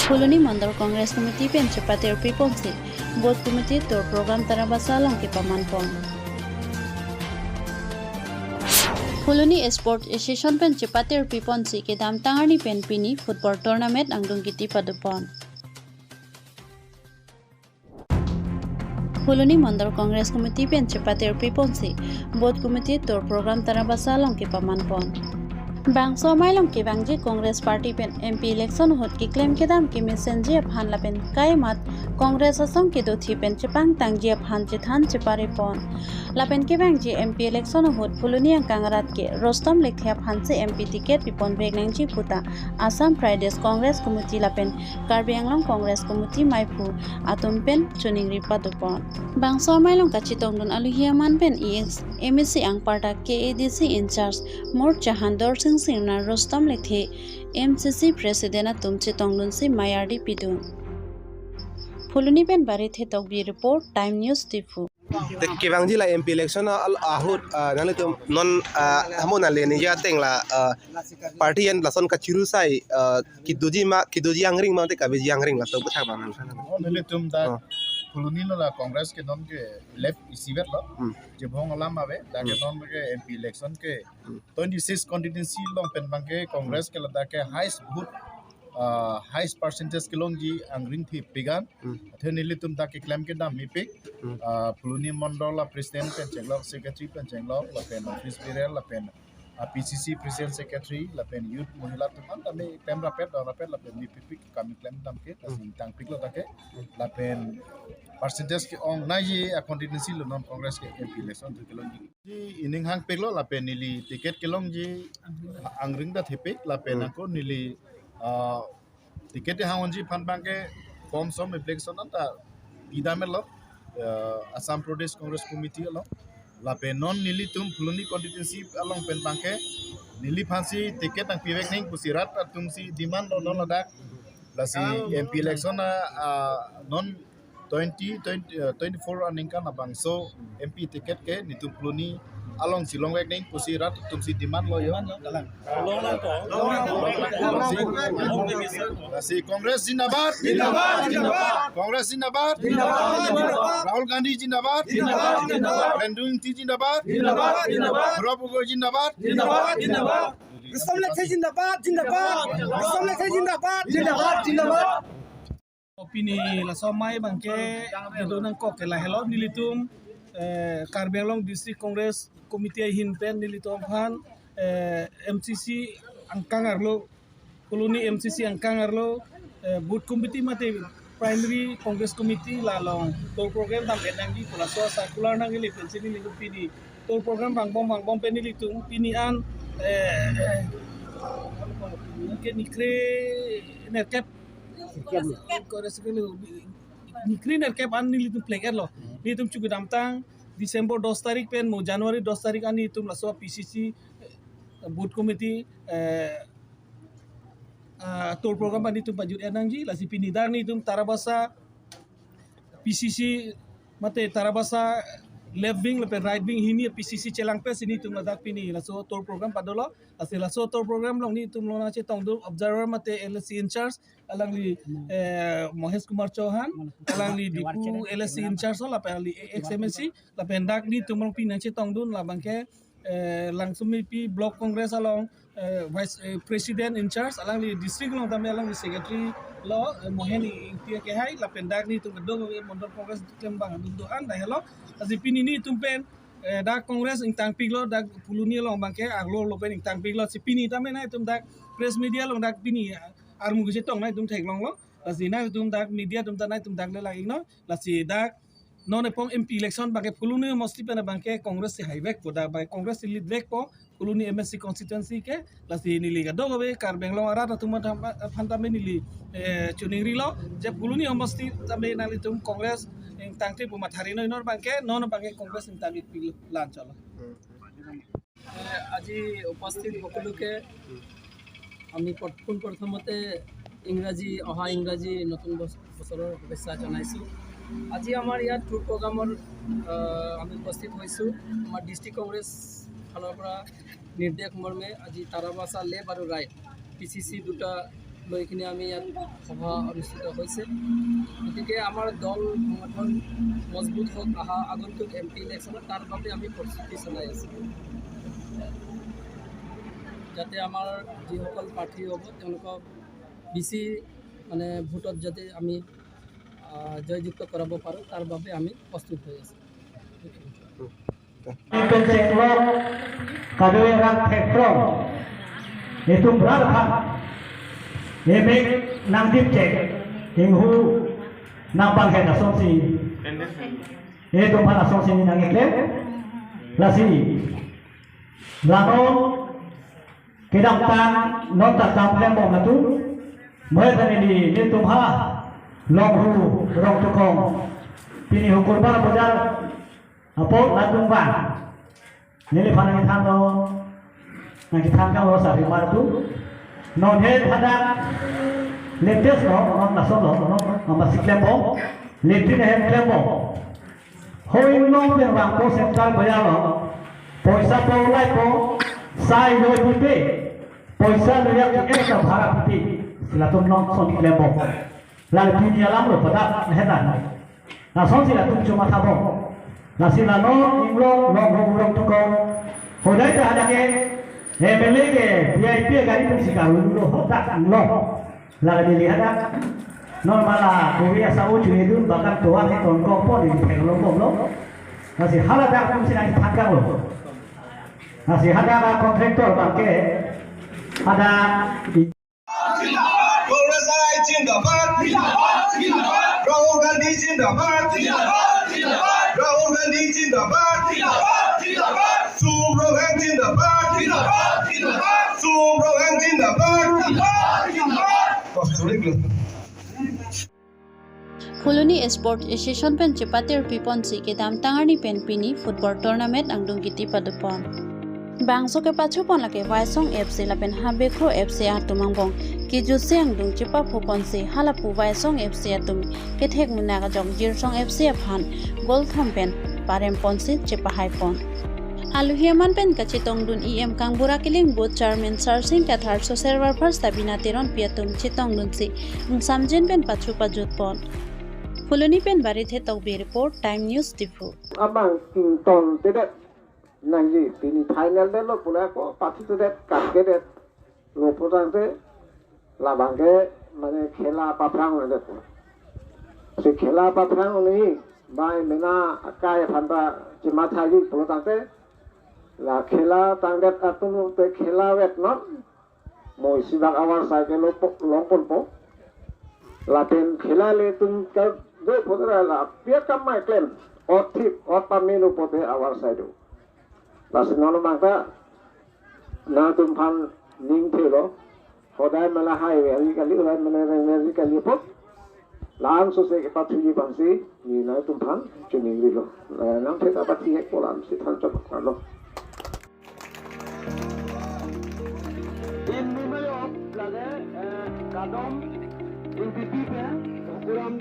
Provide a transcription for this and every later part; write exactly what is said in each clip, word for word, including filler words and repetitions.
Phuloni Mandal Congress Committee pen chepatirpi ponsi Booth Committee tour program Tarabasa along kepaman pon. Phuloni Sport Association pen chepatirpi ponsi kedamtang arni pen pini football tournament angdung kiti pado pon. Phuloni Mandal Congress Committee pen chepatirpi ponsi Booth Committee tour program Tarabasa along kepaman pon. Bangso amei along kevangji Congress Party pen M P election ahut keklem kedam kemesenji aphan lapen kaimat Congress asong kedothi pen chepangtangji aphan chethan chepare pon. Lapen kevangji M P election ahut Phuloni angkang arat ke Rustom Lekthe aphansi M P ticket pipon vek nangji puta Assam Pradesh Congress Committee lapen Karbi Anglong Congress Committee maiphu atum pen choningri pado pon. Bangso amei along kachetongdun alohi aman pen E X M A C anparta K A D C in-charge Murchahan Dorsing Singnar, Rustom Lekthe M C C president atum chetongdunsi mei ardi pidun. Phuloni pen Barithe Tokbi report, Time News Diphu. Te kevangji la M P election al ahut, ah, nanglitum non, ah, hamo nale ningje ateng la, ah, party an lason kachirusai, ah, kedoji ma, kedoji angring ma te kaveji angring laso puthak bang. Oh, nelitum dak Oh. Phuloni lo la Congress ke non ke left isivet lo. Hmm. Jebong alam ave, dak ke Hmm. non ke M P election ke Hmm. twenty-six constituency along pen bang ke Congress ke ladak ke highest vote, ah, highest percentage kelongji angring thipik an. Hmm. Athe nelitum dak keklem kedam mepik. Hmm. Ah, Phuloni Mandal la president pen chenglok, secretary pen chenglok, lapen office bearer, lapen, ah, P C C president secretary, lapen youth mohila atum an tame pem rapet, dam rapet, lapen mepik kam keklem dam ke, Hmm. lasi ingtangpik lo dak ke, Hmm. lapen percentage ke-ong nangji a constituency lo non Congress ke M P election thu kelongji. Ji ining hangpik lo lapen neli ticket kelongji angring ta thepik lapen Hmm. ako neli, ah, ticket hang onji aphan bang ke form som application anta pidam lo, ah, Assam Pradesh Congress Committee along. Lapen non nelitum Phuloni constituency along pen bang ke neliphansi ticket nangpivek nang pusi rat atumsi demand lo non ladak. Lasi M P election a, ah, non twenty, twenty, eh, twenty-four aningkan abangso M P ticket ke netum Phuloni alongsi longvek nang pusi rat atumsi demand lo yo. Lasi Congress zindabad. Zindabad, zindabad. Congress zindabad. Zindabad, zindabad. Rahul Gandhi zindabad. Zindabad, zindabad. Rendun Ti zindabad. Zindabad, zindabad. Gaurav Gogoi zindabad. Zindabad, zindabad. Rustom Lekthe zindabad, zindabad. Rustom Lekthe zindabad, zindabad, zindabad. Pini laso amei bang ke kedo nangkok ke lahelo nelitum, eh, Karbi Anglong District Congress Committee ahin pen nelitum aphan, eh, M C C angkang arlo, Phuloni M C C angkang arlo, eh, Booth Committee mate Primary Congress Committee la along tour program dam-et nangji pu laso circular nangkele pensi nelitum pini tour program vangbom vangbom pen nelitum pini an, eh, eh, ke nikre nerkep Kore sekali ni kri nerkep an nelitum plek lo. Nelitum chuku damtang December dos tarik pen mo January dos tarik an nelitum laso P C C, eh, Booth Committee, eh, ah, tour program an nelitum pajut-et nangji, lasi pini dak nelitum Tarabasa P C C mate Tarabasa left wing lapen right wing hini P C C chelang pensi nelitum ladak pini laso tour program padolo. Lasi laso tour program along nelitum lonang chetongdun observer mate L A C in-charge, alangli, eh, Mohesh Kumar Chauhan, alangli Diphu L A C in-charge lapen alangli ex M A C, lapen dak nelitum along pini nangchetongdun labang ke, eh, Langsomepi Block Congress along, eh, Vice, eh, President in-charge, alangli district along tame alangli secretary lo, eh, Mohen Ingti kehai, lapen dak nelitum kedo, eh, Mandal Congress klembang dun do-an dak helo. Lasi pini nelitum pen, eh, dak Congress ingtangpiklo, dak Phuloni along bang ke arlo lo pen ingtangpiklo. Si pini tame nangtum dak press media along dak pini armu kechetong nangtum theklonglo. Lasi nangtum dak media atum ta nangtum dak le lang-iknon. Lasi dak non epong M P election bang ke Phuloni mosti pen bang ke Congress si haivekpo, dak bang ke Congress si leadvekpo Phuloni M A C constituency ke. Lasi neli kadokave Karbi Anglong arat atum aphan tame neli, eh, choningrilo je Phuloni mosti tame nanglitum Congress ingtangte pu matha ri noi, non bang ke non bang ke Congress ingtangpiklo, la-an chotlo. আজি উপস্থিত সকলোকে আমি প্ৰ-, পোনপ্ৰথমতে ইংৰাজী, অহা ইংৰাজী নতুন বছ-, বছৰৰ শুভেচ্ছা জনাইছোঁ। আজি আমাৰ ইয়াত টুৰ প্ৰগ্ৰামৰ, আহ, আমি উপস্থিত হৈছোঁ। আমাৰ ডিষ্ট্ৰিক্ট কংগ্ৰেছ ফালৰ পৰা নিৰ্দেশ মৰ্মে আজি তাৰাবাছা লেফ্ট আৰু ৰাইট পি চি চি দুটা লৈ কিনে আমি ইয়াত সভা অনুষ্ঠিত হৈছে। গতিকে আমাৰ দল সংগঠন মজবুত হওক, অহা আগন্তুক এম পি ইলেকশ্যনত, তাৰ বাবে আমি প্ৰস্তুতি চলাই আছোঁ, যাতে আমাৰ যিসকল প্ৰাৰ্থী হ'ব তেওঁলোকক বেছি মানে ভোটত যাতে আমি আহ, জয়যুক্ত কৰাব পাৰোঁ, তাৰ বাবে আমি প্ৰস্তুত হৈ আছোঁ। Pen chek lo, kado erang thekthrong. Itum rar phan. Emek nangdip chek. Inghu nangpanghet asonsi. Itum phan asonsi nangkeklem. Lasi. La non kedamtang non ta kam klembom latum. Moi tani di netum ha Longhu Rongtukong. Pini Hukurbar Bazar apot latum bang. Neliphan nangkethanlo, nangkethan kanglo sarpi mar atum. Non he hadak latest lo, non lason lo, non, non masih klembom. Latest he klembom. Hoi long pen vangpo Central Bazar lo. Poisa po laipo, sai lo pipe. Poisa lo ya ki ek ta bhara pipe. Latum non son klembom. Lal pini alam lo pada hetan. Lasonsi latum chomathabom. Lasi la non inglong Longhu Rongtukong. Hodai ta hadak ke M L A ke V I P gari tum si karulu lo hadak lo. Lagadi lihat dak. Non mala kowe asa uju edun bahkan tuan he tongkok pon di theklong lo. Lasi hala dak tum si nangkethan kanglo. Lasi hadak kontraktor bangke hadak. Congress I zindabad. Rahul Gandhi zindabad. Rahul Gandhi zindabad. Sum Ronghan zindabad. Sum Ronghan zindabad. Phuloni Sports Association pen chepatir piponsi kedamtang arni pen pini football tournament angdung kiti padopon. Bangso kepachupon lake Waisong F C lapen Habekro F C atum angbong kejutsi angdung chepaphoponsi halapu Waisong F C atum kethek munak ajok Jirsong F C aphan goal thom pen paremponsi chepahaipon. Aluhi aman pen kachetongdun E M Kangbura Killing, Booth Chairman Sarsing Kathar, Social Welfare Sabina Teronpi atum chetongdunsi ingsamjin pen pachu pajutpon. Phuloni pen Barithe Tokbi report, Time News Diphu. Abang tington tedet nangji pini final det lo pula ko pathu tedet kat kedet lo putangte labang ke mane khela paphrang lo det. Si khela paphrang ni bai mena akai aphan ta chemathaji putangte la khela tangdet atum te khela vet non. Mo isi bak avar sai ke lo po, long ponpo. Lapen khela le tum ka do photra la pia kam mai klem. Ot thip, ot pamelo pote avar sai do. Lasi non mangta nangtum phan ning thelo. Hodai mala hai ve ari kali, hodai mala reng ve ari kali po. Lam so se kepathuji bangsi ni nangtum phan chuning rilo. Nang theta pati hek polam si than chok lo. In numero lage, eh, Kadom, in P P P, Kuram.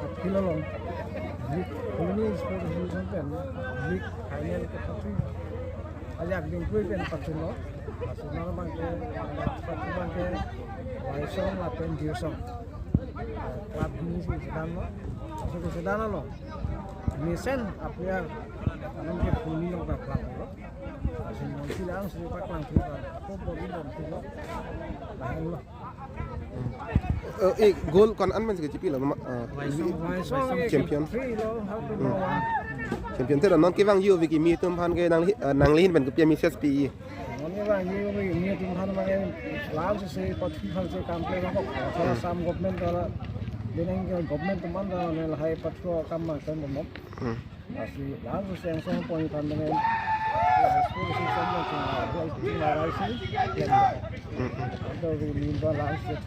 Apil along League, Phuloni Sports Association pen League final kepathu ajak dingkui pen pathulo. Laso non abangke pathu abangke Waisong lapen Jirsong club hini si sedang lo. Laso kesedan lo. Mesen apia anam ke Phuloni along club lo. Laso non si lang si paklangthu, ako bori bom thulo. Lahenlo. Eh, eh, goal ko-an an pen si kachipilo ma, eh, Waisong, Waisong champion. Three lo, how to know one. Champion te non kevangji ove kimi atum aphan ke nangli-, eh, nanglihin pen kopi a-message pi? Non kevangji ove kimi atum aphan mane lam si si pathu aphan si kam kle ko. Assam government ta la, deneng government atum aphan ta la lahai pathu akam ma kan bom. Hmm. Lasi langsung seng song pon pandang school si song song song song song song. Anto di limba langsung.